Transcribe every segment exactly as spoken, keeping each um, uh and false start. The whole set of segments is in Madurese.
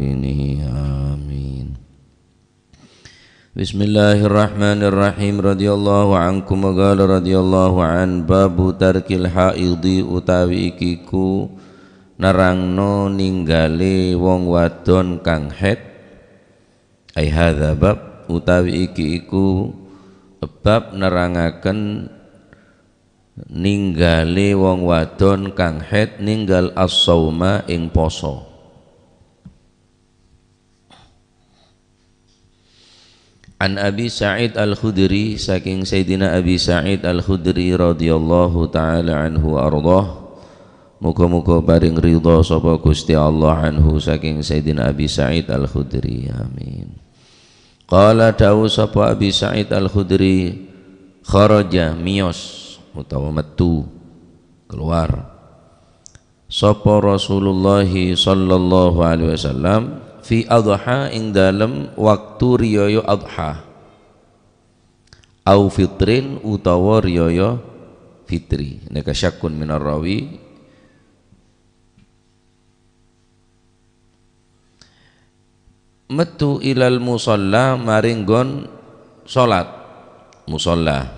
Ini, amin. Bismillahirrahmanirrahim. Radhiyallahu ankum wa qala radhiyallahu an, babu tarkil haidhi, utawi iki ku nerangno ninggalè wong wadon kang haid. Ai hadza bab, utawi iki iku bab nerangaken ninggalè wong wadon kang haid ninggal as-shauma ing poso. An Abi Sa'id Al-Khudri, saking Sayyidina Abi Sa'id Al-Khudri radhiyallahu ta'ala anhu wa ardhah, muga-muga paring ridha sapa Gusti Allah anhu, saking Sayyidina Abi Sa'id Al-Khudri. Amin. Qala, dawuh sapa Abi Sa'id Al-Khudri, kharaja, miyos utawa metu, keluar. Sapa Rasulullah sallallahu alaihi wasallam fi adha, ing dalem waktu riyaya adha, au fitrin, utawa riyaya fitri. Neka syakkun minar rawi. Metu ilal musalla, maring nggon salat. Musalla.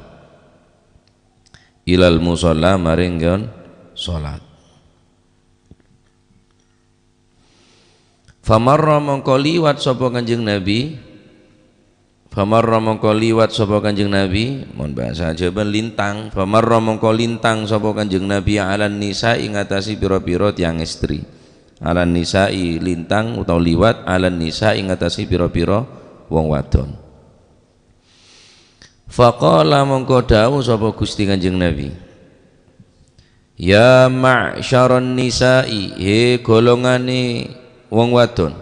Ilal musalla, maring nggon salat. Famarra, mongko liwat sapa Kanjeng Nabi. Famarra, mongko liwat sapa Kanjeng Nabi. Mon bahasa Jawa lintang. Famarra, mongko lintang sapa Kanjeng Nabi, alan nisa, ing atase pira-pira tiyang estri. Alan nisa'i, lintang utawa liwat, alan nisa'i, ing atase pira-pira wong wadon. Faqala, mongko dawuh sapa Gusti Kanjeng Nabi, "Ya ma'syaran nisa'i, he golongane wong wadon,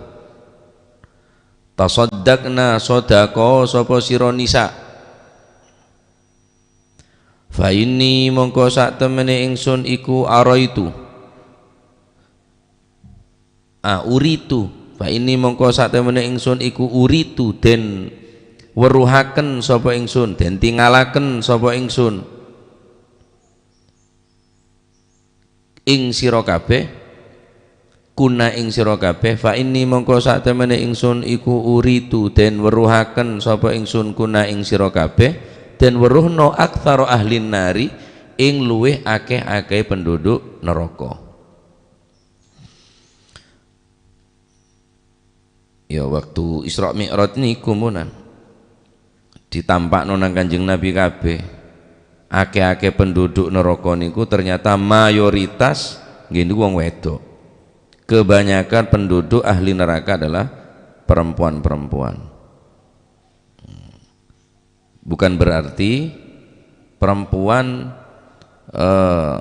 tasaddaqna, sodako sapa sira nisa. Fa inni, mongko satemene ingsun iku araitu." Ah, uritu. Fa inni, mongko satemene ingsun iku uritu, den weruhaken sapa ingsun, den tingalaken sapa ingsun. Ing sira kabeh, kuna ing sira kabeh, fa inni, mongko satemene ingsun iku uritu, den weruhaken sapa ingsun, kuna ing sira kabeh, den weruhno aktsara ahlin nari, ing luwih akeh-akeh penduduk neraka. Ya, waktu Isra Mi'raj niku, monan, ditampakno nang Kanjeng Nabi kabeh. Akeh-akeh penduduk neraka niku ternyata mayoritas nggih niku wong wedok. Kebanyakan penduduk ahli neraka adalah perempuan-perempuan. Bukan berarti perempuan, eh,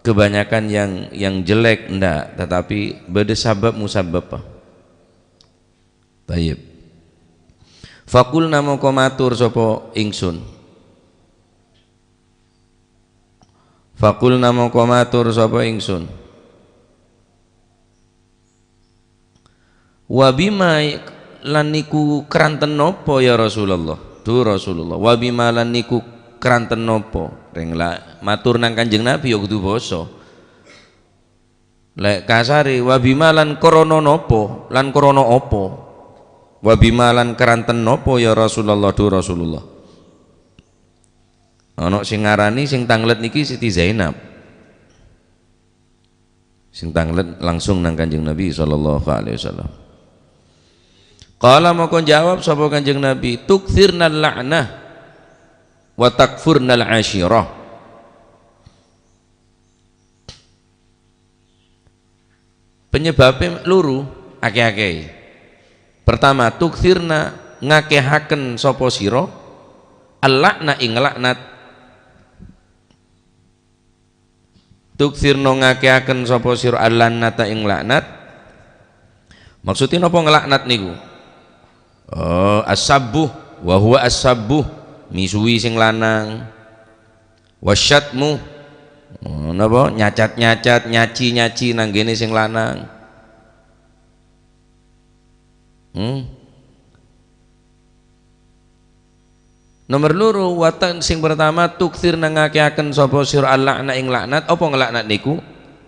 kebanyakan yang, yang jelek, ndak, tetapi bada sabab musabab. Tayyib. Faqulna, mongko matur sapa ingsun. Faqulna, mongko matur sapa ingsun. "Wa bima, lan niku keranten napa, ya Rasulullah?" Duh Rasulullah, "Wa bima, lan niku keranten napa?" Reng la matur nang Kanjeng Nabi ya kudu basa. Lek kasare, "Wa bima, lan krana napa? Lan krana apa?" "Wa bima, lan keranten napa, ya Rasulullah?" Duh Rasulullah. Ana sing ngarani sing tanglet niki Siti Zainab. Sing tanglet langsung nang Kanjeng Nabi sallallahu alaihi wasallam. Qala, maka jawab sapa Kanjeng Nabi, "Tuktsirnal la'nah wa takfurnal ashirah." Penyebabnya luru, akeh-akeh. Pertama, tuktsirna, ngakehaken sapa sira, al-la'na, ing laknat. Tuktsirna, ngakehaken sapa sira, al-la'nata, ing laknat. Maksudnya napa ngelaknat niku? Oh, as-sabbu, wa huwa as-sabbu, misui sing lanang. Wasyatmu, oh, napa? Nyacat-nyacat, nyaci-nyaci nanggene sing lanang. Hmm. Nomor loro, watan sing pertama, tuktsirna ngakehaken sapa sira al-la'na ing laknat. Apa ngelaknat niku?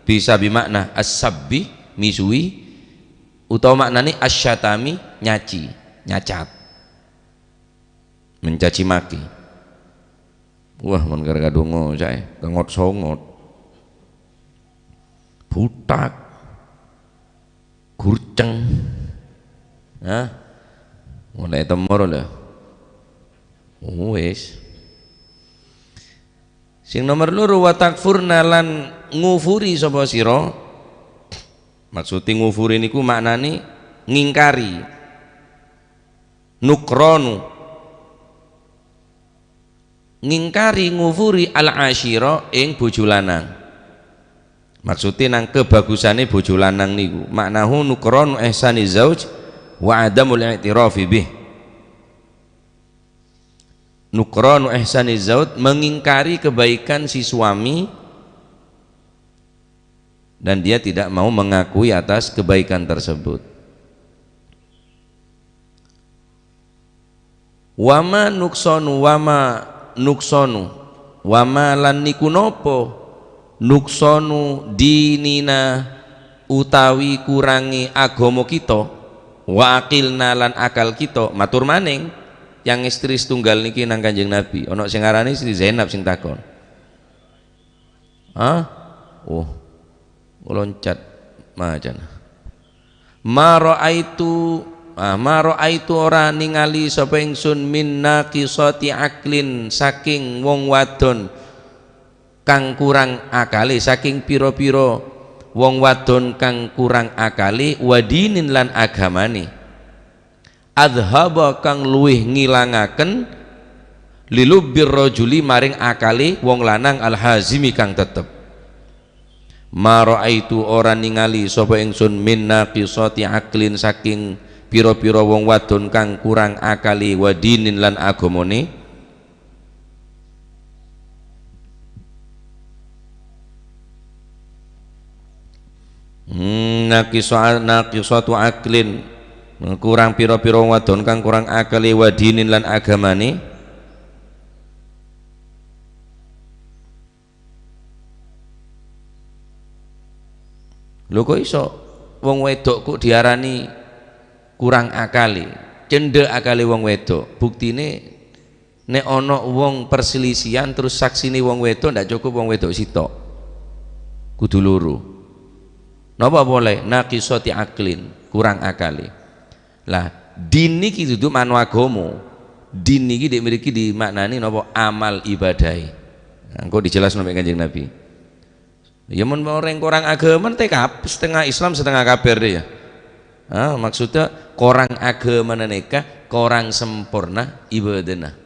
Bisa bimakna as-sabbi, misui. Utawa maknane asyatami, nyaci, nyacat. Mencaci maki. Wah, mon kar kadhungo sae, kengot-songot. Butak. Gurceng. Hah? Mulai temor lho. Wis. Sing nomer loro, "Wa takfurna," lan ngufuri sapa sira. Maksude ngufuri niku maknane ngingkari. Nukranu. Ngingkari, ngufuri, al-asyira, ing bojo lanang. Maksude nang kebagusane bojo lanang niku. Ma'nahu nukranu ihsani zauj wa adamul i'tirafi bih. Nukranu ihsani zauj, mengingkari kebaikan si suami dan dia tidak mau mengakui atas kebaikan tersebut. Wama nuksonu, wama nuksonu, wama lan niku napa nuksonu dinina utawi kurangi agama kita, wa aqilna lan akal kita, matur maning, yang istri setunggal niki nang Kanjeng Nabi, ana sing ngarani Sri Zainab sing takon. Hah? Oh, loncat macana. Ma ra'aitu, ah, ma ra'aitu, ora ningali sapa ingsun, min naqisati aqlin, saking wong wadon kang kurang akale, saking pira-pira wong wadon kang kurang akale, wa dinin lan agamane. Adhaba, kang luwih ngilangaken, lilubbir rajuli, maring akale wong lanang, al-hazimi, kang tetep. Ma ra'aitu, ora ningali sapa ingsun, min naqisati aqlin, saking pira-pira wong wadon kang kurang akale, wa dinin, lan agamane. Hmm, naqisa-, naqisatu aqlin, kurang pira-pira wong wadon kang kurang akale, wa dinin, lan agamane. Lho, kok iso wong wedok kok diarani kurang akale, cendhek akale wong wedok? Buktine, nek ana wong perselisihan terus saksine wong wedok, ndak cukup wong wedok sitok. Kudu loro. Napa pole? Naqisati aqlin, kurang akale. Lah, din niki dudu mano agama. Din niki dik mriki dimaknani napa? Amal ibadahe. Nah, engko dijelasno mbek Kanjeng Nabi. Ya, mon oreng korang agama, ente kap-, setengah Islam, setengah kafir dia. Ah, maksudnya korang agama neka, korang sempurna ibadahna.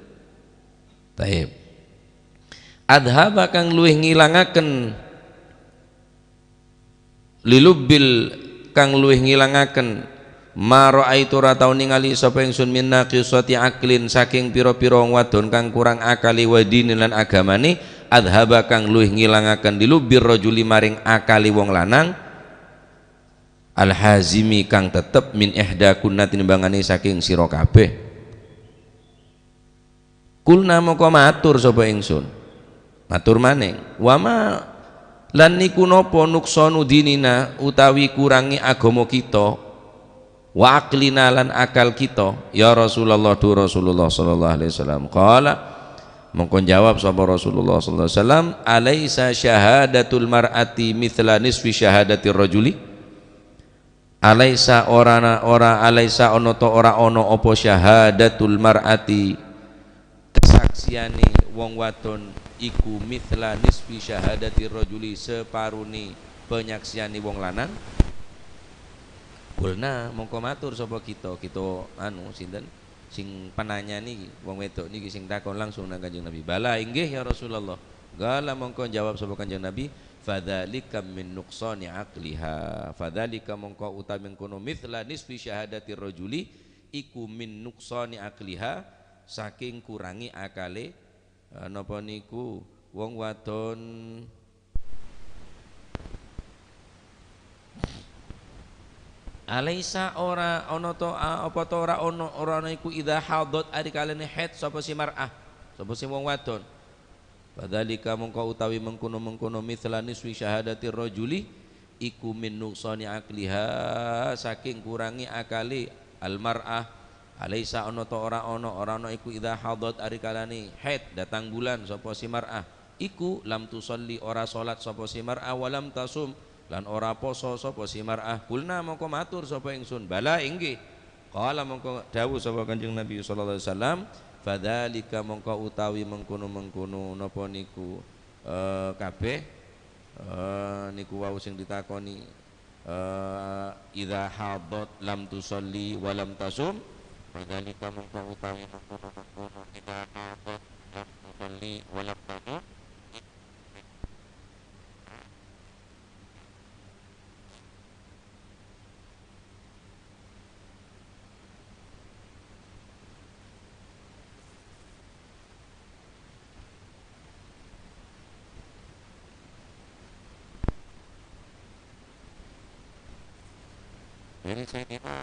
Taib. Adhaba, kang luwih ngilangaken, lilubbil, kang luwih ngilangaken, ma ra'aitu, ora tau ningali sapa ingsun, min naqisati aqlin, saking pira-pira wong wadon kang kurang akale, wa dinin, lan agamane, adhaba, kang luwih ngilangaken, lilubbir rajuli, maring akale wong lanang, al-hazimi, kang tetep, min ihda kunna, tinimbangane saking sira kabeh. Kulna, mongko matur sapa ingsun. Matur maning, "Wama, lan niku napa nuksonu dinina utawi kurangi agama kita, wa aqlina, lan akal kita, ya Rasulullah?" Dhu Rasulullah sallallahu alaihi wasallam. Qala, mongko jawab sapa Rasulullah sallallahu alaihi wasallam, "Alaisa syahadatul mar'ati mithla nisfi syahadatir rajuli?" Alaisa, ora, ora, alaisa, ono to ora ono apa syahadatul mar'ati, kasaksiyane wong wadon iku, mithla nisfi syahadati rajuli, separone panyaksiyane wong lanang? Kulna, mongko matur sapa kita, kita anu, sinten? Sing penanya niki, wong wedok niki sing takon langsung nang Kanjeng Nabi. "Bala, inggih ya Rasulullah." Qala, mongko jawab sapa Kanjeng Nabi, "Fadzalika min nuqsani aqliha." Fadzalika, mongko utawi mengkono, mithla nisfi syahadati rajuli, iku min nuqsani aqliha, saking kurangi akale, eh, napa niku, wong wadon. Alaisa, ora ono to, a-, apa to ora ono, ora ono iku, idza hadat, ari kalene haid, sapa si mar'ah, sapa si wong wadon. Fadzalika, mongko utawi mengkono-mengkono, mithla nisfi syahadati rajuli, iku min nuqsani aqliha, saking kurangè akalè al-mar'ah, alaisa ono ta' ora ono, ora ono iku idza hadat, ari kalane haid, datang bulan, sapa si mar'ah, iku lam tusalli, ora salat sapa si mar'ah, wa lam tasum, lan ora poso sapa si mar'ah. Qulna, mongko matur sapa ingsun, bala, inggih. Qala, mongko dawuh sapa Kanjeng Nabi sallallahu alaihi wasallam, fadzalika, mongko utawi mengkono-mengkono, napa niku, eh, kabeh, eh, niku wau sing ditakoni, eh, idza hadat lam tusalli wa lam tasum, fadzalika, mongko utawi mengkono-mengkono, idza hadat lam tusalli wa lam tasum. Jadi saya kira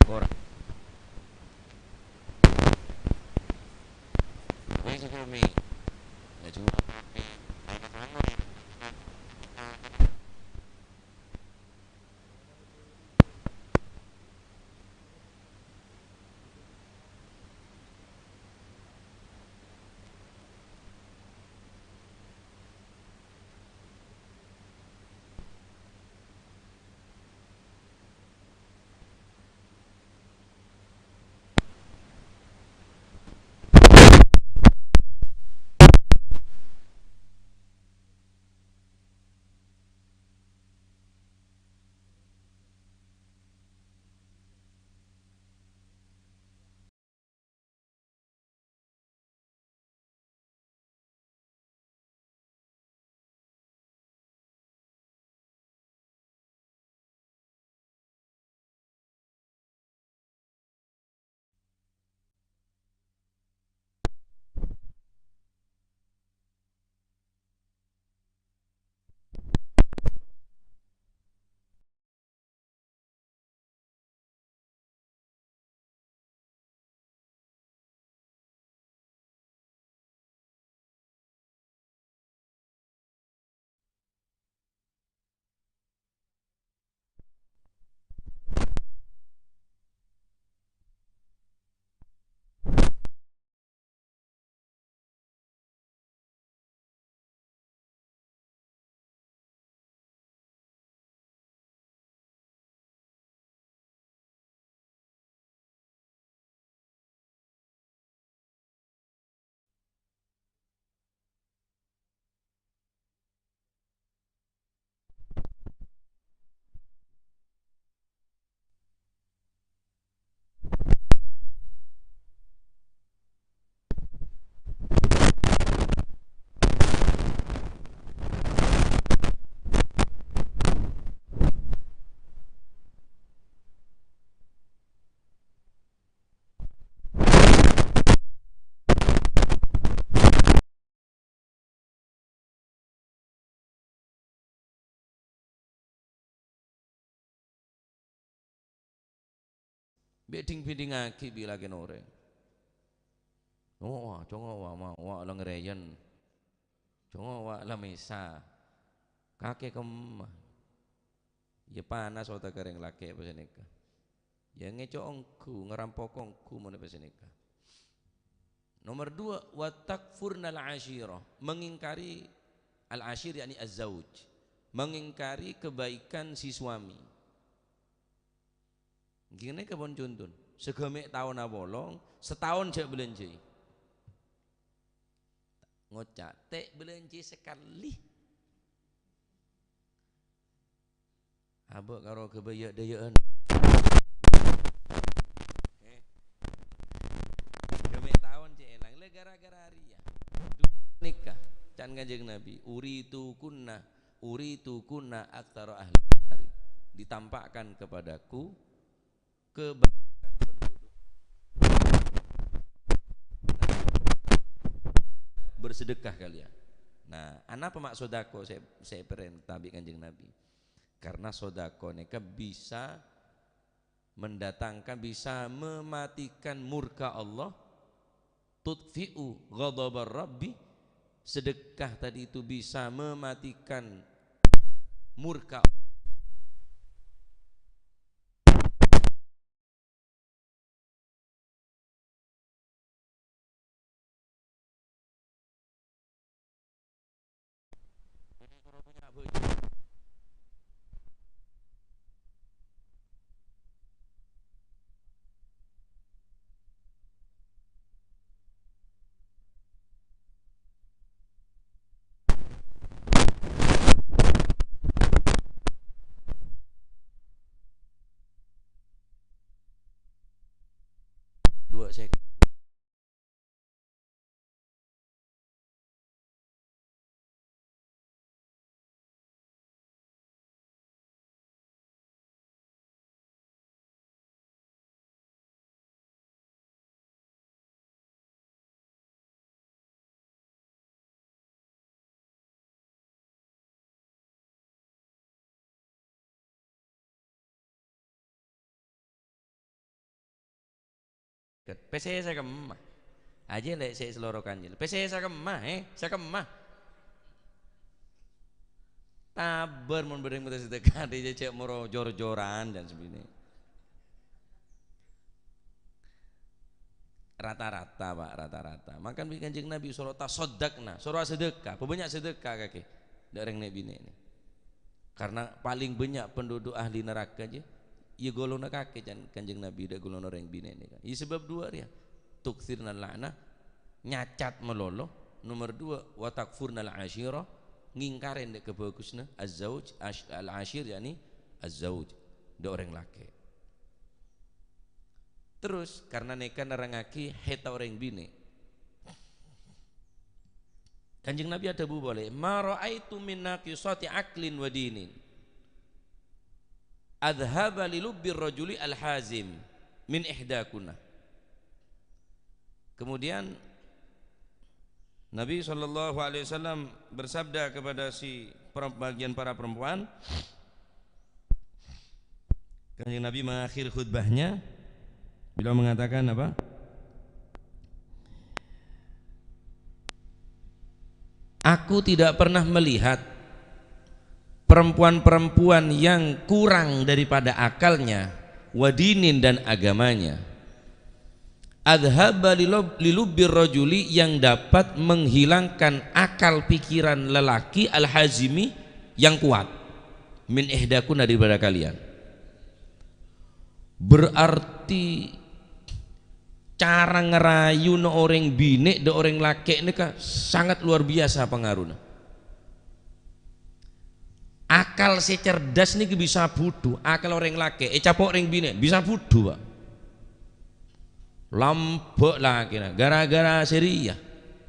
Ora. Wis, Umi. Ya, cuma. Bhidhing-bhidhingngaghi bi' lakèna orèng. Ngowa, co ngowa, ma-, wa la ngarèyan. Co ngowa la mèsa. Kakè kemma. Iyâ panas otak ka rèng lakè' pas nèka. Iyâ ngèco' ongghu, ngarampok ongghu mon pas nèka. Nomor dua, wa takfurnal ashirah, mengingkari al-ashir, yakni az-zauj, mengingkari kebaikan si suami. Ghi nèka pon contona, saghâmè' taon apolong, sataon jhâ' bâlânjhâi. Ngoca', "Ta' bâlânjhâi sakalè." Abâ' karo ghâbây yâ'-dâyâ'ân. Eh. Ghâbây taon cè' èlang. Lè, gara-gara rèya. Nèka, can Kanjeng Nabi, "Uritu kunna, uritu kunna aktsara ahli nari." Ditampakkan kepadaku kebanyakan penduduk bersedekah kalian. Nah, anapa maksud aku sè, sè pèrèn tabi' Kanjeng Nabi? Karena sodako nèka bisa mendatangkan, bisa mematikan murka Allah, tutfi'u ghadabar Rabbi, sedekah tadi itu bisa mematikan murka Allah. Dua sek. Pèssè sakemma. Ajjhâ' lè' sè saloro kanjel. Pèssè sakemma, eh, sakemma. Tabâr mon bâdâ mènta sedekah, dhi jhâ' moro jor-joran can sè binè'. Rata-rata, Pak, rata-rata. Mangkana bi' Kanjeng Nabi soro tasaddaqna, soro asedekah, pabânnya' sedekah kakè dâ' rèng nè'-binè' nè. Karena paling banyak penduduk ahli neraka jâ, iyâ golonganna kakè can Kanjeng Nabi dâ' golonganna rèng binè' nè. Iyâ sabâb dua rèya. Tuktsirnal la'nah, nyacat malolo. Nomor dua, wa takfurnal ashirah, ngingkarè dâ' kabhâghusânna az-zauj, ash-, al-ashir, yakni az-zauj, dâ' orèng lakè'. Terros, karena nèka nerrangngaghi haidhâ orèng binè'. Kanjeng Nabi adhâbu polè, "Ma ra'aitu min naqisati aqlin wa dinin adhhaba li lubbir rajuli al-hazim min ihdakunna." Kemudian Nabi sallallahu alaihi wasallam bersabda kepada si perem-, bagian para perempuan, Kanjeng Nabi mengakhiri khutbahnya, beliau mengatakan apa? "Aku tidak pernah melihat perempuan-perempuan yang kurang daripada akalnya, wa dinin, dan agamanya, adhhaba lilub-, lilubbir rajuli, yang dapat menghilangkan akal pikiran lelaki al-hazimi yang kuat, min ihdakunna daripada kalian." Berarti cara ngarayuna orèng binè' dâ' orèng lakè' nèka sangat luar biasa pangarona. Akal sè cerdas nèka bisa budhu, akal orèng lakè', ècapo' orèng binè', bisa budhu, Pak. Lambâ' lakèna, gara-gara sè rèya,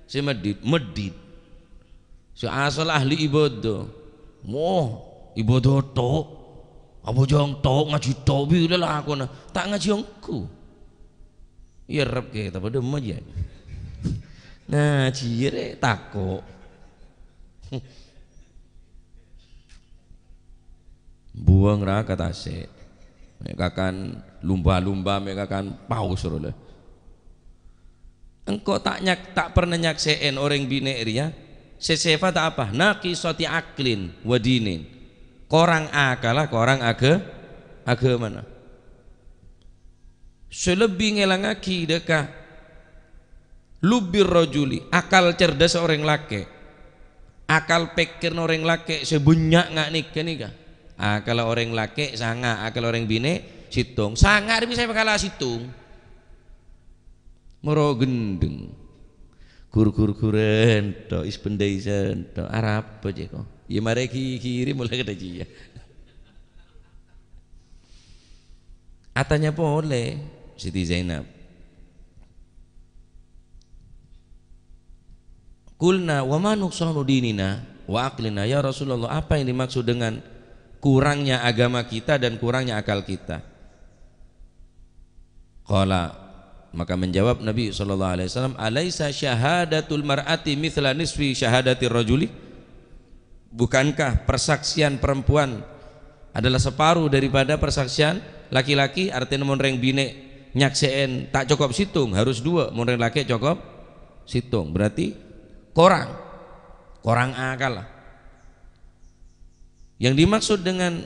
sè meddhit, meddhit. Sè asal ahli ibadah. Mo, ibadah tok, abhâjâng tok, ngajhi tok, bilâ lakona, ta' ngajhi ongghu. Iyâ, rep kè, ta' padâ ma' jiyâ. Nah, jiyâ rè tako'. Buwâng ra ka tasè'. Mè' kakan lumba-lumba, mè' kakan paus rowa. Engko' ta' nyak-, ta' pernah nyaksè'è orèng binè' rèya sè sèfat apa? Naqisati aqlin wa dinin. Korang akalla, korang aga-, aghâmana. Sè lebbi ngèlangaghi dâ' ka lubbir rajuli, akal cerdas orèng lakè'. Akal pèkkèrra orèng lakè' sè bânnya' nga' nèka nèka. Akalla orèng lakè' sanga', akalla orèng binè' sèttong. Sanga' rè bisa èpakala sèttong. Moro ghendheng. Gur-gur-guren to, is bendai sen to. Arapa cè' ko? Ya marè ghi-, ghiri mula kadhâjiyâ. Atanya polè Siti Zainab. Qulna, "Wa ma nuqsanu dinina wa aqlina, ya Rasulullah?" Apa yang dimaksud dengan kurangnya agama kita dan kurangnya akal kita? Qala, maka menjawab Nabi sallallahu alaihi wasallam, "Alaisa syahadatul mar'ati mithla nisfi syahadatir rajuli?" Bukankah persaksian perempuan adalah separuh daripada persaksian laki-laki? Artinya, mon rèng binè' nyaksè'è ta' cokop sèttong, harus dua. Mon rèng lakè' cokop sèttong. Berarti korang. Korang akalla. Yang dimaksud dengan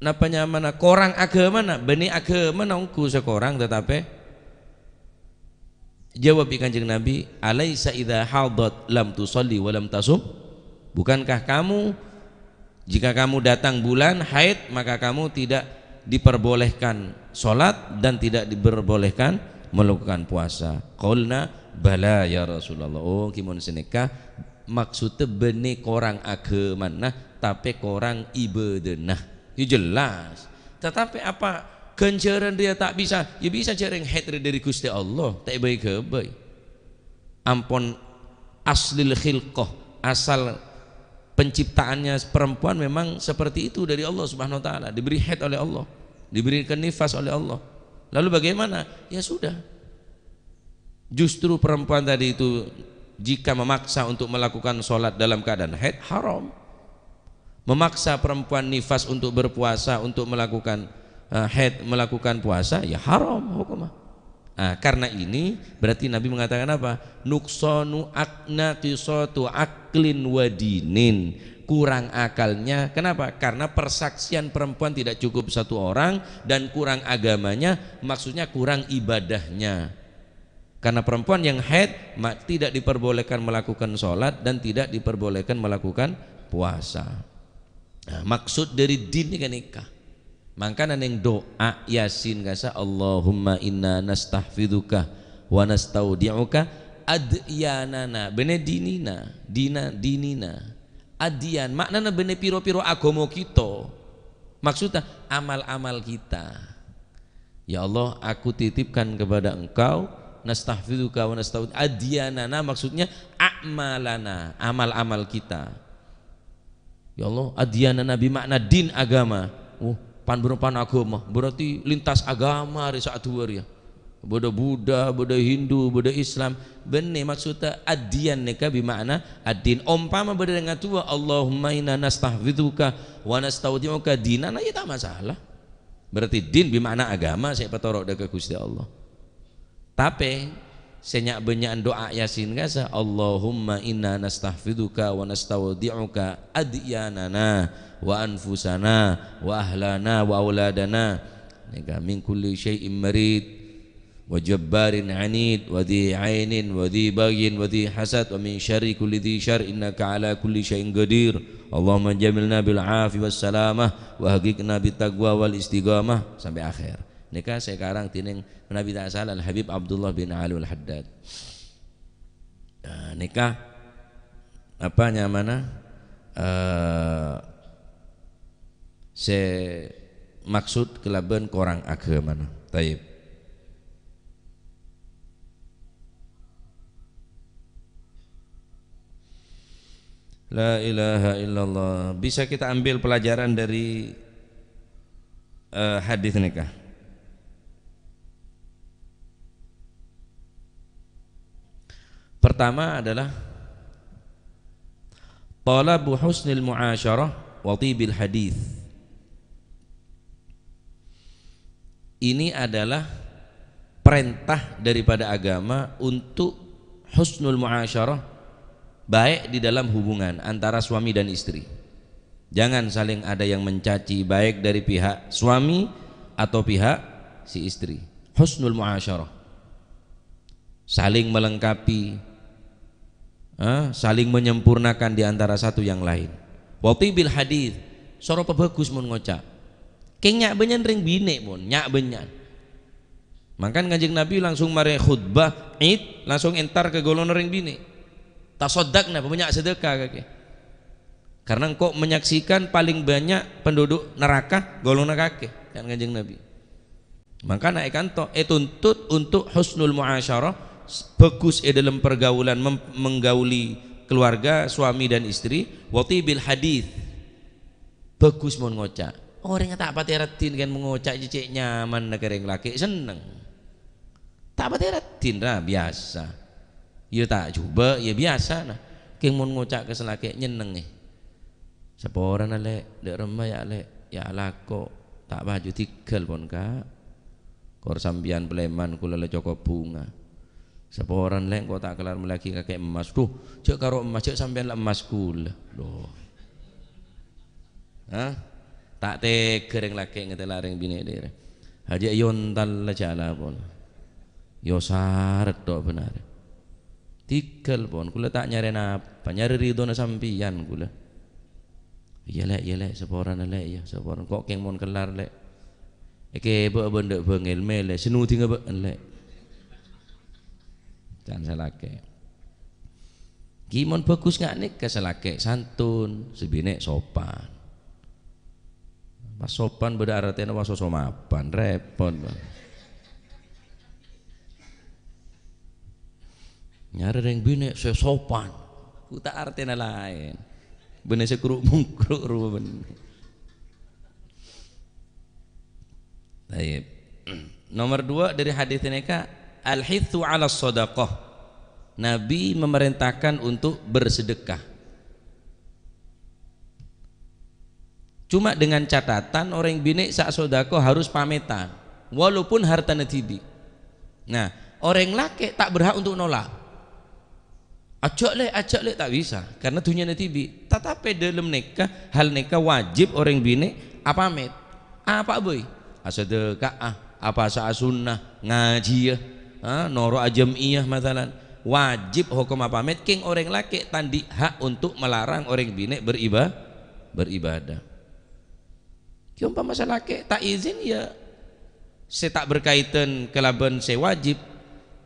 napa nyamana korang aghâmana, bânnè aghâmana ongghu sè korang, tatapè jawab bi' Kanjeng Nabi, "Alaisa idza hadat lam tusalli wa lam tasum?" Bukankah kamu, jika kamu datang bulan haid, maka kamu tidak diperbolehkan sholat dan tidak diperbolehkan melakukan puasa? Qulna, "Bala, ya Rasulullah." Oh, ghi mon sanèka, maksudnya bânnè korang aghâmana, tapè korang ibâdâna. Ya jelas. Tetapi apa ghânjhârân rèya ta' bisa? Ya bisa, jhâ' rèng haid rèya dâri Ghustè Allah, ta' èbâi-ghâbâi. Ampon aslil khilqah, asal penciptaannya perempuan memang seperti itu dari Allah Subhanahu wa Ta'ala, diberi haid oleh Allah, diberikan nifas oleh Allah. Lalu bagaimana? Ya sudah. Justru perempuan tadi itu, jika memaksa untuk melakukan sholat dalam keadaan haid, haram. Memaksa perempuan nifas untuk berpuasa, untuk melakukan, eh, haid, melakukan puasa, ya haram hukumnya. Nah, karena ini berarti Nabi mengatakan apa? Nuqsanu ak-, naqisatu aqlin wa dinin. Kurang akalnya. Kenapa? Karena persaksian perempuan tidak cukup satu orang dan kurang agamanya, maksudnya kurang ibadahnya. Karena perempuan yang haid, ma-, tidak diperbolehkan melakukan sholat dan tidak diperbolehkan melakukan puasa. Nah, maksud dari din nèka nèka. Mangkana neng doa Yasin kasa, "Allahumma inna nastahfidzuka wa nastaudi'uka adyanana." Bânnè dinina, dina, dinina. Adyan, maknana bânnè piro-piro aghâma kita. Maksudnya amal-amal kita. Ya Allah, aku titipkan kepada Engkau, nastahfidzuka wa nastaudi'uka adyanana, maksudnya a'malana, amal-amal kita. Ya Allah, adyanana bi makna din agama. Oh, pan bârâmpan agama, berarti lintas agama rè sa'aduwâ rèya. Bâdâ Buddha, bâdâ Hindu, bâdâ Islam. Bânnè maksudnya adyan nèka bi makna ad-din. Ompama bâdâ rèng adu'a, "Allahumma inna nastahfidzuka wa nastaudi'uka dinana," ya ta' masalah. Berarti din bi makna agama sè èpatoro' dâ' ka Ghustè Allah. Tapè, sè nya'-bânnya'an doa Yasin kasa, "Allahumma inna nastahfidzuka wa nastaudi'uka adyanana wa anfusana wa ahlana wa auladana." Nèka, "Min kulli syai'in marid, wa jabbarin anid, wa dzi ainin, wa dzi baghyin, wa dzi hasad, wa min syarri kulli dzi syarr, innaka ala kulli syai'in qadir. Allahumma jamilna bil afi was salamah, wa haqiqna bit taqwa wal istiqamah," sampai akhir. Nèka sè karang dèning Nabi ta' sala Al Habib Abdullah bin Ali Al Haddad. Nah, nèka apa nyamana? Eh, sè maksud kalabân korang aghâmana. Taib. La ilaha illallah. Bisa kita ambil pelajaran dari, eh, hadis nèka. Pertama adalah talabu husnil mu'asyarah wa tibil hadis. Ini adalah perintah daripada agama untuk husnul muasyarah, baik di dalam hubungan antara suami dan istri. Jangan saling ada yang mencaci, baik dari pihak suami atau pihak si istri. Husnul muasyarah. Saling melengkapi, eh, saling menyempurnakan di antara satu yang lain. Wa tibil hadits, soro pabhâghus mon ngoca'. Kèng nya'-bânnya'an rèng binè' mon, nya'-bânnya'an. Mangkana Kanjeng Nabi langsung marè khutbah Id, langsung entar ka golongan rèng binè'. Tasaddaqna, bânnya' sedekah kakè. Karena engko' menyaksikan paling banyak penduduk neraka golongan kakè, kan Kanjeng Nabi. Mangkana è kanto ètuntut untuk husnul muasyarah, s-, bhâghus è dâlem pergaulan mem-, menggauli keluarga, suami dan istri, wa tibil hadits. Bhâghus mon ngoca'. Orèng ta' patè raddhin kan mon ngoca' cè' nyamanna ka rèng lakè' senneng. Ta' patè raddhin ra, biyasa. Iyâ ta' jhubâ', iyâ biyasa, nah. Kèng mon ngoca' ka sè lakè' nyennengngè. Saporana, Lè', dâ' remma, yâ, Lè', yâ alako, ta' paju tèghâl pon, Ka'. Kor sampèyan palèman, kaulâ la cokop bhunga. Saporana, Lè', engko' ta' kellar mellèaghi kakè emmas. Dhu, jhâ' karo emmas, jhâ' sampèyan la emmas kaulâ. Dhu. Hah? Ta' tèghâ rèng lakè' ngatèla' rèng binè' dâ'râ. Hajâ èyontal jhâ' la pon. Yo sarè tok bhender. Tèghâl pon, kaulâ ta' nyarè napa, nyarè ridhona sampèyan kaulâ. Iyâ, Lè', iyâ, Lè', saporana, Lè', iyâ, saporana. Engko' kèng mon kellar, Lè'. Èkèbâ bân dâ' bângèl mèlè, sè nodhinga bâ'na, Lè'. Can sè lakè'. Ghi mon bhâghus nga' nèka sè lakè' santun, sè binè' sopan. Pas sopan bâdâ artèna pas sosomapan, rèpot, Bang. Nyarè rèng binè' sè sopan. Ku ta' artèna laèn. Bânnè sè kru'-mongkru' rowa bânnè. Tayyib. Nomor dua dari hadis ini, Kak, al-hitsu 'ala shadaqah. Nabi memerintahkan untuk bersedekah. Cuma dengan catatan orèng binè' sè asodako harus pamètan, walaupun hartana dhibi'. Nah, orèng lakè' ta' berhak untuk nolak. "Ajhâk, Lè', ajhâk, Lè'," ta' bisa, karena dhunnyana dhibi'. Tatapè dâlem nèka, hal nèka wajib orèng binè' apamèt. Apa'a bhâi? Asadhâka'a, apasa'a sunnah, ngajhiyâ, ha, noro'a jam'iyah masalan. Wajib hokomma pamèt, kèng orèng lakè' ta' andi' hak untuk melarang orèng binè' beriba-, beribadah. Ghi ompama sè lakè' ta' izin, ya sè ta' berkaitan kalabân sè wajib.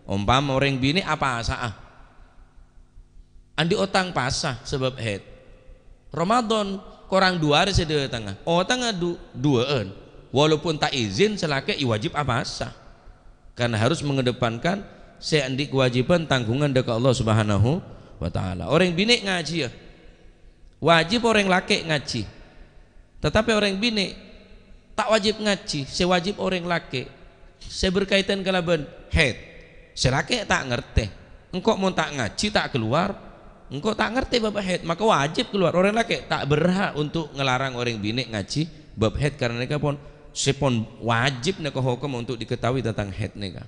Ompama orèng binè' apasa'a. Andi' otang pasa sabâb haid. Ramadan korang duwâ arè sè dâtengnga. Otangnga du-, duwâ'ân. Walaupun ta' izin, sè lakè' ya wajib apasa. Karena harus mengedepankan sè andi' kewajiban tanggungan dâ' ka Allah Subhanahu wa Ta'ala. Orèng binè' ngajhiyâ. Wajib orèng lakè' ngajhi. Tatapè orèng binè' ta' wajib ngajhi, sè wajib orèng lakè'. Sè berkaitan kalabân haid. Sè lakè' ta' ngartè. Engko' mon ta' ngajhi, ta' kalowar, engko' ta' ngartè bab haid, maka wajib kalowar. Orèng lakè' ta' berhak untuk ngelarang orèng binè' ngajhi bab haid, karena nèka pon, sè pon wajib nèka hokom untuk diketahui tentang haid nèka.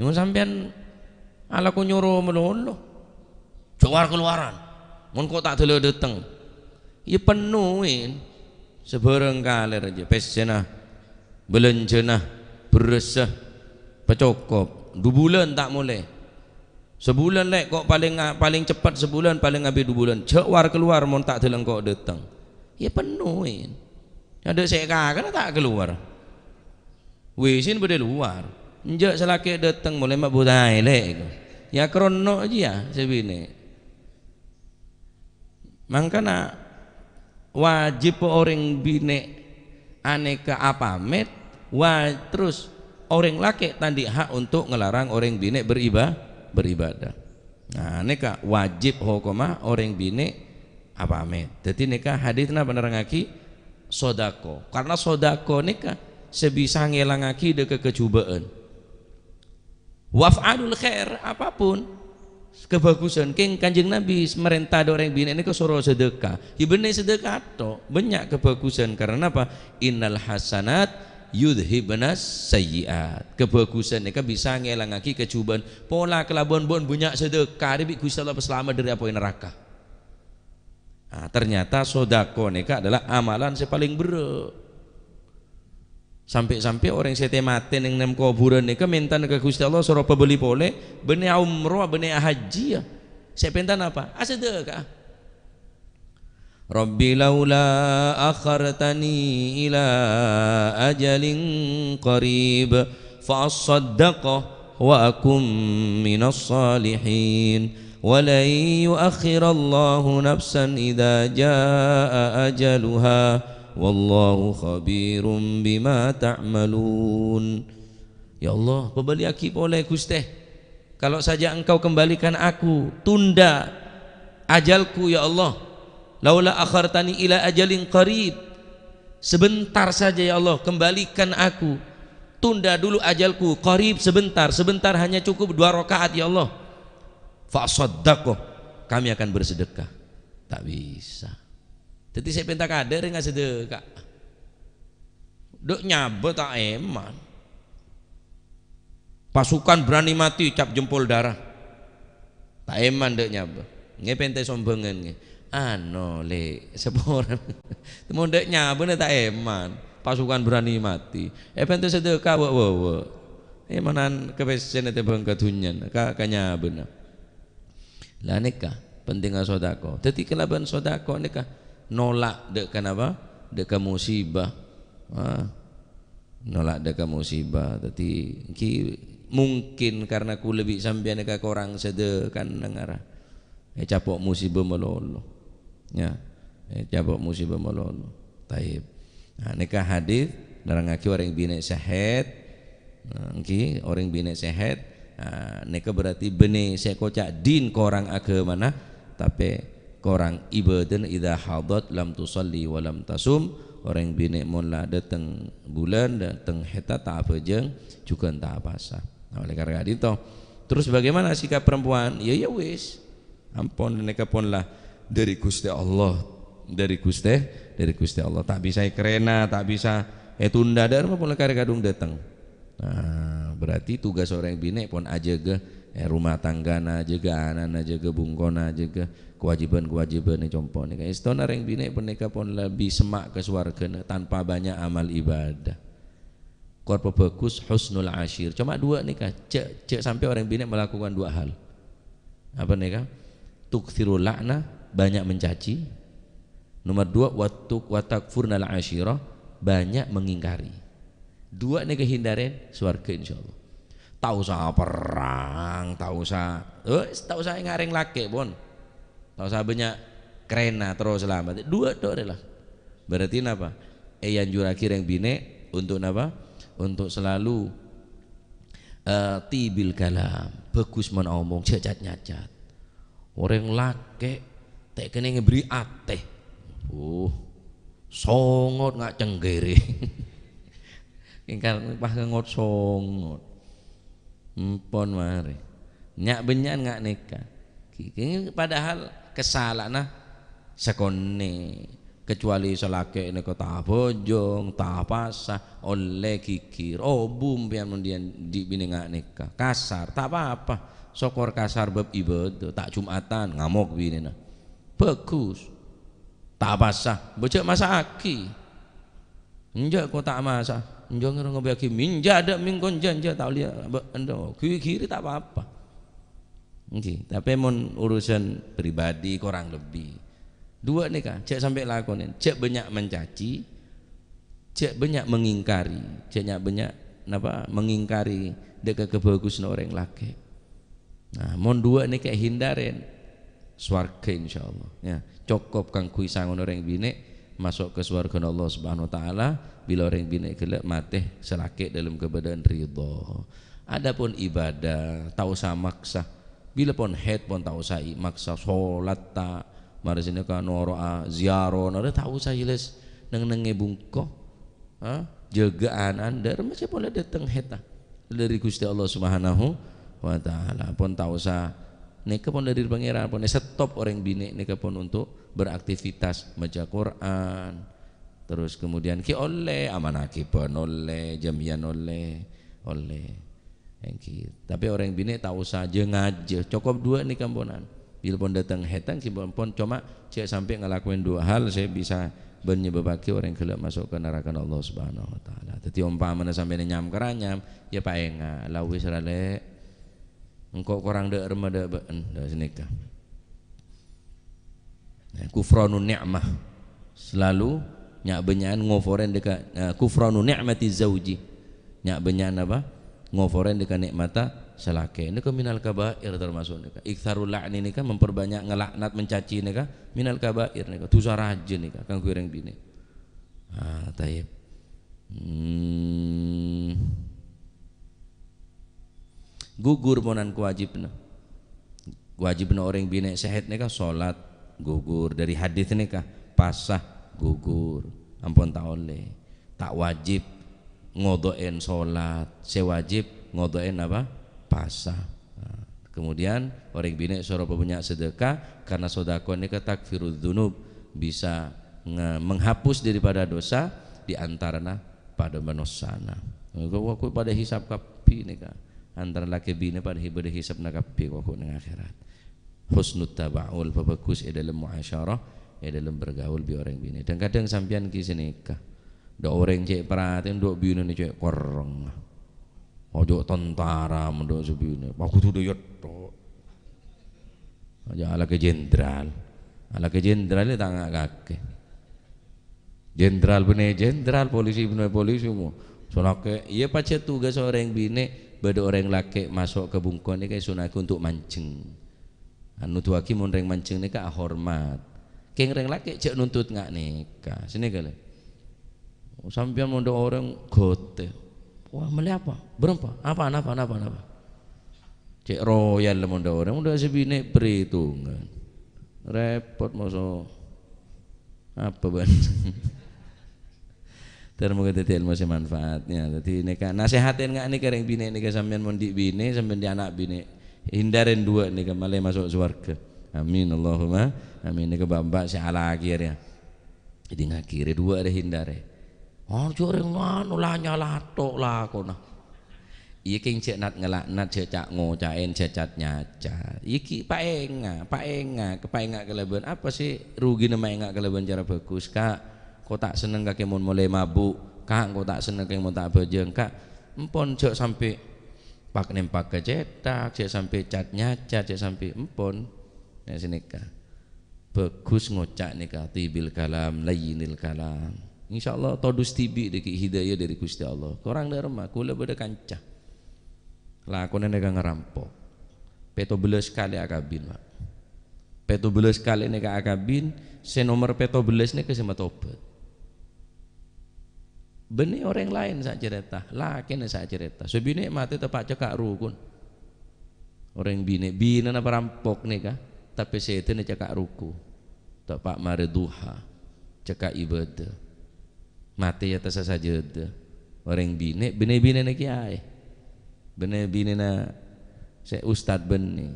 Mon sampèyan alako nyoro malolo, jhâ' war-kalowaran. Mon engko' ta' dâla dâteng, iyâ pennoè sabârâng kalèr jiyâ, pèssèna, bâlânjhâna, bherrâssa, pacokop. Du bulân ta' molè. Sabulân, Lè', ko' palèng, palèng ceppet sabulân, palèng abit du bulân. Jhâ' war-kalowar mon ta' dâla engko' dâteng. Iyâ pennoè. Adâ' sè èkakana ta' kalowar. Wèsèn bâdâ è lowar. Enjâ' sè lakè' dâteng molè ma' bhuta'è, Lè', ko'. Iyâ karonno' jiyâ sè binè'. Mangkana wajib orèng binè' anèka apamèt, wa-, terus orèng lakè' ta' andi' hak untuk ngelarang orèng binè' beriba-, beribadah. Nah, nèka wajib hokomma orèng binè' apamèt. Dhâddhi nèka hadis napa nerrangngaghi sodako. Karena sodako nèka sè bisa ngèlangngaghi dâ' kakajhubâ'ân. Waf'alul khair, apapun kabhâghusân. Kèng Kanjeng Nabi marènta dâ' orèng binè' nèka soro sedekah. Iyâ bânnè sedekah tok, bânnya' kabhâghusân. Karena napa? Innal hasanat yudhhibnas sayyi'at. Kabhâghusân nèka bisa ngèlangaghi kajhubâ'ân. Pola kalabân bân bânnya' sadhâka, rè bi' Ghustè Allah èpasalamet dâri apoy naraka. Nah, ternyata sodako nèka adalah amalan sè palèng berrâ'. Sampè'-sampè' orèng sè tè-matè neng nem kobhurân nèka mènta ka Ghustè Allah soro pabâli polè, bânnè aomrowa, bânnè ahajjiyâ. Sè èpènta napa? Asadhâka'a. Rabbi laula akhartani ila ajalin qarib fa assaddaqa wa akum minas salihin. Wa lan yuakhirallahu nafsan idza jaa ajaluha. Wallahu khabirum bima ta'malun. Ya Allah, pabâliyaghi polè, Ghustè. Kalau saja Engkau kembalikan aku, tunda ajalku, ya Allah. Laula akhartani ila ajalin qarib. Sebentar saja, ya Allah, kembalikan aku. Tunda dulu ajalku, qarib, sebentar. Sebentar hanya cukup dua rakaat, ya Allah. Fa asaddaqa, kami akan bersedekah. Ta' bisa. Dhâddhi sè èpènta kadâ' rèng asadhâka. Dâ' nyabâ ta' èman. Pasukan berani mati cap jempol darah. Ta' èman dâ' nyabâ. Ngè pèntè sombhângan ngè. Ano, Lè', saporana. Mon dâ' nyabâna ta' èman. Pasukan berani mati. È pèntè sadhâka wâ'-wâ'-wâ'. Èmanan ka pèssèna tèmbhâng ka dhunnyana, ka, ka nyabâna. La nèka pentingnga sodako. Dhâddhi kalabân sodako nèka nolak dâ' ka napa? Dâ' ka musibah. Ah, nolak dâ' ka musibah. Dhâddhi ènggi mungkin karena kaulâ bi' sampèyan nèka korang sadhâkana ngara. Ècapo' musibah malolo. Ya, ècapo' musibah malolo. Taib. Nah, nèka hadis nerrangaghi orèng binè' sè haid. Nah, ènggi orèng binè' sè haid, nah, nèka berarti bânnè sè koca' din korang aghâmana, tapè korang ibadana. Idza hadat lam tusalli wa lam tasum. Orèng binè' mon la dâteng bulân, dâteng haidda ta' abhâjâng, jhughân ta' apasa. Nah, oleh karena itu, terus bagaimana sikap perempuan? Ya, ya wis. Ampon, nèka pon la dâri Ghustè Allah, dâri Ghustè, dâri Ghustè Allah. Ta' bisa èkarèna, ta' bisa ètunda, dâ'remma pon la karè kadhung dâteng. Nah, berarti tugas orèng binè' pon ajâgâ, eh, rumah tanggana, jâgâ ana'na, jâgâ bungkona, jâgâ kawâjibhân-kawâjibhânna compo' nèka. Èstona orèng binè' pon nèka pon lebbi semma' ka sowarghâna tanpa banyak amal ibadah. Kor pabhâghus husnul asyir. Coma dua nèka, jhâ', jhâ' sampè' orèng binè' melakukan dua hal. Apa nèka? Tuktsirul la'na, banyak mencaci. Nomor dua, watuk-, watakfurnal asyirah, banyak mengingkari. Dua nèka hindarè, sowarghâ insyaallah. Ta' osa perrang, ta' osa, eh, ta' osa ènga' rèng lakè' pon. Ta' osa bânnya' karèna terro salamet. Dua tok rè la. Berarti napa? Èanjurraghi rèng binè' untuk napa? Untuk selalu, eh, tibil kalam, bhâghus mon omong, jhâ' cat-nyacat. Orèng lakè' ta' kènè' ngèbri atè. Uh, songot nga' cengkèrè. Èngkar pas ngot-songot. Empon marè. Nya'-bânnya'an nga' nèka. Ki-, ki-, padahal kasala'anna sakonè'. Kecuali sè lakè' nèka ta' abhâjâng, ta' apasa, ollè ghighir. Obu empèyan mon dhi-, dhi' binè nga' nèka. Kasar, ta' pa-apa. Sokor kasar bab ibadah, ta' Jumatan, ngamok binèna. Bhâghus. Ta' apasa, bâjâ' masa'aghi. Enjâ' ko ta' masa, enjâ' ngèro ngobâ'âghi, minjâ' dâ' mingko enjâ', enjâ' ta' ollè, bâ-, enḍâ', ghi-, ghiri ta' pa-apa. Ènggi, tapè mon urusan pribadi korang lebbi. Dua nèka, jhâ' sampè' lakonè, jhâ' bânnya' mencaci, jhâ' bânnya' mengingkari, jhâ' nya-, bânnya', napa, mengingkari dâ' ka kabhâghusânna orèng lakè'. Nah, mon dua nèka èhindarè, sowarghâ insyaallah. Ya, cokop kaangghuy sangon orèng binè' maso' ka sowarghâna Allah Subhanahu wa Ta'ala, bilâ orèng binè' ghellâ' matè sè lakè' dâlem kabâdâ'ân ridho. Adapun ibadah, ta' osa maksa. Bilâ pon haid pon ta' osa i-, maksa, solat ta', marè sè nèka noro'a ziyarah, noro' ta' osa jelas neng-nengngè bungko. Ha? Jâgâ ana'na, dâ'remma sè polè dâteng haidda? Dâri Ghustè Allah Subhanahu wa Ta'ala. Pon ta' osa, nèka pon dâri Pangèran, pon èstop orèng binè' nèka pon untuk beraktivitas maca Qur'an, Terros kemudian ghi' ollè, amanah ghibâ ollè, jamiah ollè, ollè. Èngghi. Tapè orèng binè' ta' osa jâ-ngajâ, cokop duwâ' nèka amponan. Bilâ pon dâteng hètang, ghi' pon, pon coma jhâ' sampè' ngalakoè duwâ' hal sè bisa bân nyebâbbhâghi orèng ghellâ' maso' ka narakana Allah Subhanahu wa Ta'ala. Dâddhi, ompamana sampèyan nyam-karanyam, yâ paènga', "La wis ra, Lè'. Engko' korang dâ' remma dâ' bâ'en." Dâ' sanèka. Nah, kufranun ni'mah. Selalu nya'-bânnya'an ngoforè dâ' ka, eh, kufranu ni'mati zauji. Nya'-bânnya'an apa? Ngoforè dâ' ka nè'matta salakè. Nèka minal kaba'ir tamaso' nèka. Iktsarul la'ni nèka, memperbanyak ngelaknat, mencaci nèka, minal kaba'ir nèka. Dhusa rajâ nèka, kaangghuy orèng binè'. Ah, tayyib. Hmm. Gugur ponan kawâjibhânna. Kawâjibhânna orèng binè' sè haid nèka, solat gugur. Dâri hadis nèka, pasa gugur. Ampon ta' ollè. Ta' wâjib ngodo'èn solat. Sè wâjib ngodo'èn apa? Pasa. Nah, kemudian orèng binè' soro pabânnya' sedekah, karena sedekah nèka takfirudz dzunub, bisa nge-, menghapus daripada dosa di antarana padâ manossana. Engko' waktu padâ hisab kabbhi nèka. Antara lakè binè padâ hi-, bâdâ hisabna kabbhi waktu neng akhèrat. Husnut taba'ul, pabhâghus è dâlem muasyarah, è dâlem bergaul bi' orèng binè'. Dhâng-kadhâng sampèyan ghi' sanèka. Dâ' orèng cè' parhatèn, dâ' binèna cè' korrèng. Ojo' tentara mon dâ' sè binè'. Pas kodhu dâ' yetto'. Aja alakè jenderal. Alakè jenderal ta' nga' kakè. Jenderal bânnè jenderal, polisi bânnè polisi, mo. Salakè, iyâ pajhât tugas orèng binè', bâdâ orèng lakè' maso' ka bungko nèka èsunnaaghi untuk manjheng. Anu, duwâghi mon rèng manjheng nèka ahormat. Kèng rèng lakè' jhâ' nuntut nga' nèka. Sanèka, lè. Sampèyan mon dâ' orèng ghâtè. "Wah, mellè apa? Bârâmpa? Apaan, apaan, apaan, apaan?" Cè' royal mon dâ' orèng, mon dâ' sè binè' perhitungan. Rèpot, maso'. Apa bân? Ter moga dhâddhi èlmo sè manfaat, ya. Dhâddhi nèka nasèhatè nga' nèka rèng binè' nèka, sampèyan mon dhi' binè', sampèyan dhi' ana' binè'. Hindarè duwâ' nèka malè maso' sowarghâ. Amin, Allahumma amin. Nèka bâ'-bâ' sè alakè rèya. Dhingngaghi rè duwâ' rè hindarè. Ojo rèng anu la nyalato lakona. Iyâ kèng jhâ' nat-ngelaknat, jhâ' ca'-ngoca'èn, jhâ' cat-nyacat. Iki paènga', paènga', paènga' kalabân apa sè rugina maènga' kalabân cara bhâghus, Ka'? Engko' ta' senneng kakè mon molè mabuk, Ka', engko' ta' senneng kakè mon ta' abhâjâng, Ka'. Empon jhâ' sampè' pak-nempak ka cèthak, jhâ' sampè' cat-nyacat, jhâ' sampè' empon. Nah, sanèka. Bhâghus ngoca' nèka, thibbil kalam, layyinil kalam. Insyaallah todus dhibi' dhâggi' hidayah dhâri Ghustè Allah. Korang dâ' remma, kaulâ bâdâ kanca. Lakona nèka ngarampok. Pètto bellâs kalè akabin, Pak. Pètto bellâs kalè nèka akabin, sè nomer pètto bellâs nèka sè matobhât. Bânnè orèng laèn sè acarèta, lakèna sè acarèta. Sè binè' matè teppa' cekka' rukun. Orèng binè', binèna parampok nèka, tapè sèdhâna cekka' ruku'. Teppa' marè duha, cekka' ibâdâ. Matè è attassa sajâdâ. Orèng binè', bânnè binèna kèyaè. Bânnè binèna sè ustad bânnè.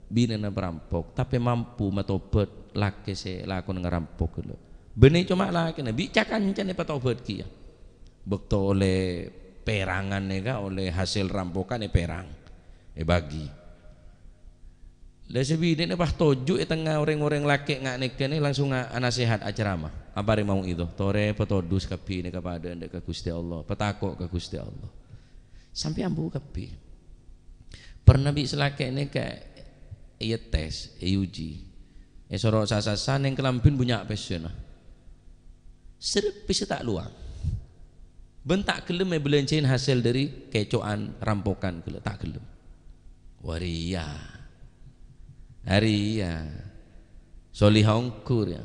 Binèna parampok, tapè mampu matobhât lakè sè lakona ngarampok ghellâ'. Bânnè coma lakèna, bi' ca-kancana èpatobhât kèya. Bâkto ollè pèrangan nèka, ollè hasèl rampokan èpèrang, èbâgi. La sè binèna pas toju' è tengnga orèng-orèng lakè' nga' nèka nè langsung a-, anasèhat, acaramah. Aparè mau'idhah, torè patodus kabbhi nèka padâ dâ' ka Ghustè Allah, patako' ka Ghustè Allah. Sampè' ambu kabbhi. Pernah bi' sè lakè' nèka èyètès, èuji. Èsoro sa-sasa neng kalambhina bânnya' pèssèna. Serep pèssè ta' lowang. Bân ta' ghellem èbâlânjhâi hasèl dâri kèco'an rampokan ghellâ', ta' ghellem. Wâ rèya. Arèya. Soliha ongghu rèya.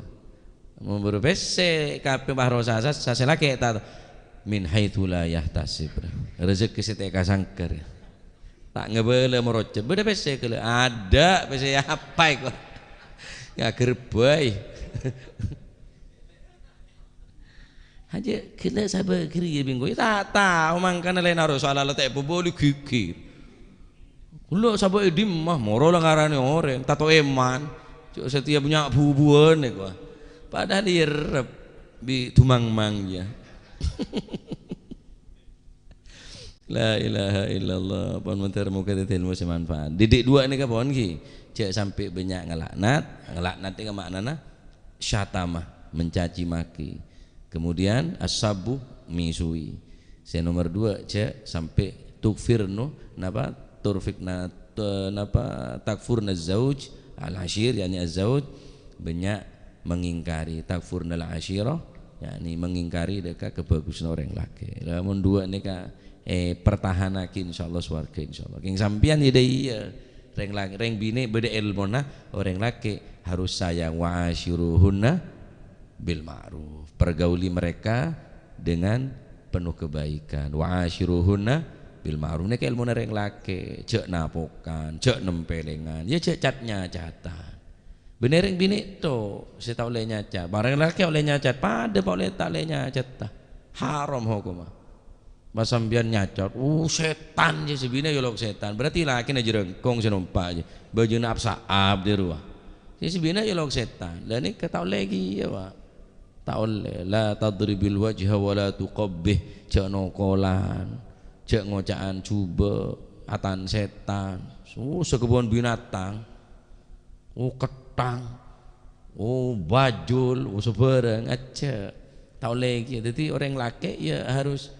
Mon bârâ pèssè kapè pas rosa sas-, sasè lakè' ta-, min haitsu la yahtasib. Rejhekkè sè ta' èkasangka rèya. Ta' ngabâlâ morojjhâ. Bâdâ pèssè ghellâ'. Adâ' pèssè apa èko? Ngaghârbây. Hajâ ghellâ' sabâ' ghâriyâ bingko. Ta' tao mangkana laèn aro soal la ta' èpabâli ghighir. Ghellâ' sabâ' è dimma, moro la ngaranè orèng, tato èman. Jhâ' satèya bânnya' bu-buwân èko. Padahal èrep. bi' dumangmang, ya. La ilaha illallah. Pon mandhâr moghâ dhâddhi ilmu sè manfaat. Didik duwâ' nèka pon ghi. Jhâ' sampè' bânnya' ngalaknat. Ngalaknat nèka ma'nana syatama, mencaci maki. Kemudian as-sabbu, misuwi. Sè nomer duwâ', jhâ' sampè' tukfirnu, napa? Turfikna, te-, napa? Takfurna zauj, al-ashir, yakni az-zauj, bânnya' mengingkari. Takfurnal ashirah, yakni mengingkari dâ' ka kabhâghusânna orèng lakè'. Lamon duwâ' nèka, eh, pertahanaghi, insyaallah sowarghâ, insyaallah. Kèng sampèyan ya dâ' iyâ. Rèng la-, rèng binè' bâdâ èlmona, orèng lakè' harus sayang, "Wa asyiruhunna bil ma'ruf." Pergauli mereka dengan penuh kebaikan. "Wa asyiruhunna bil ma'ruf." Nèka èlmona rèng lakè', jhâ' napokan, jhâ' nèmpèlèngan, ya jhâ' cat-nyacatan. Bânnè rèng binè' to' sè ta' ollè nyacat. Bârâng lakè' ollè nyacat, padâ pa' ollè ta' ollè nyacat, ta. Haram hokomma. Pas sampèyan nyacat, "Oh, sètan," jâ sè binè' yolok sètan. Berarti lakèna jârângkong sè nompa' jâ. Bâjuna ap-saap dâ' rowa. Sè, sè binè' yolok sètan. Lah nèka ta' ollè kèya, Pa'. Ta' ollè. "La tadribil wajha wa la tuqabbih." Jhâ' nokolan. Jhâ' ngoca'an jhubâ', atan sètan. Susah kebun binatang. Oh, ketthang. Oh, bajul. Oh, sabârâng. Ajjhâ'. Ta' ollè kèya. Dhâddhi orèng lakè' ya harus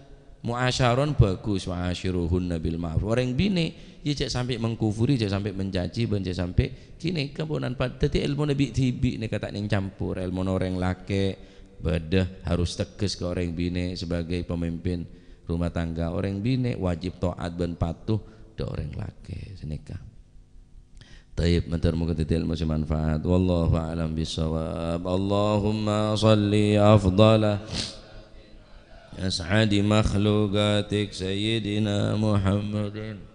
mu'asyaron bagus. "Wa asyiruhunna bil ma'ruf." Orèng binè' ya jhâ' sampè' mengkufuri, jhâ' sampè' mencaci, bân jhâ' sampè' ghânèka ponan pa-, dhâddhi èlmona bi'-dhibi' nèka ta' nèng campur. Èlmona orèng lakè' bâdâ harus tegas ka orèng binè' sebagai pemimpin rumah tangga. Orèng binè' wajib taat bân patuh dâ' orèng lakè'. Sanèka. Tayyib, mandhâr moghâ dhâddhi èlmo sè manfaat. Wallahu a'lam bissawab. Allahumma shalli afdhala as'adi makhluqatik Sayyidina Muhammadin.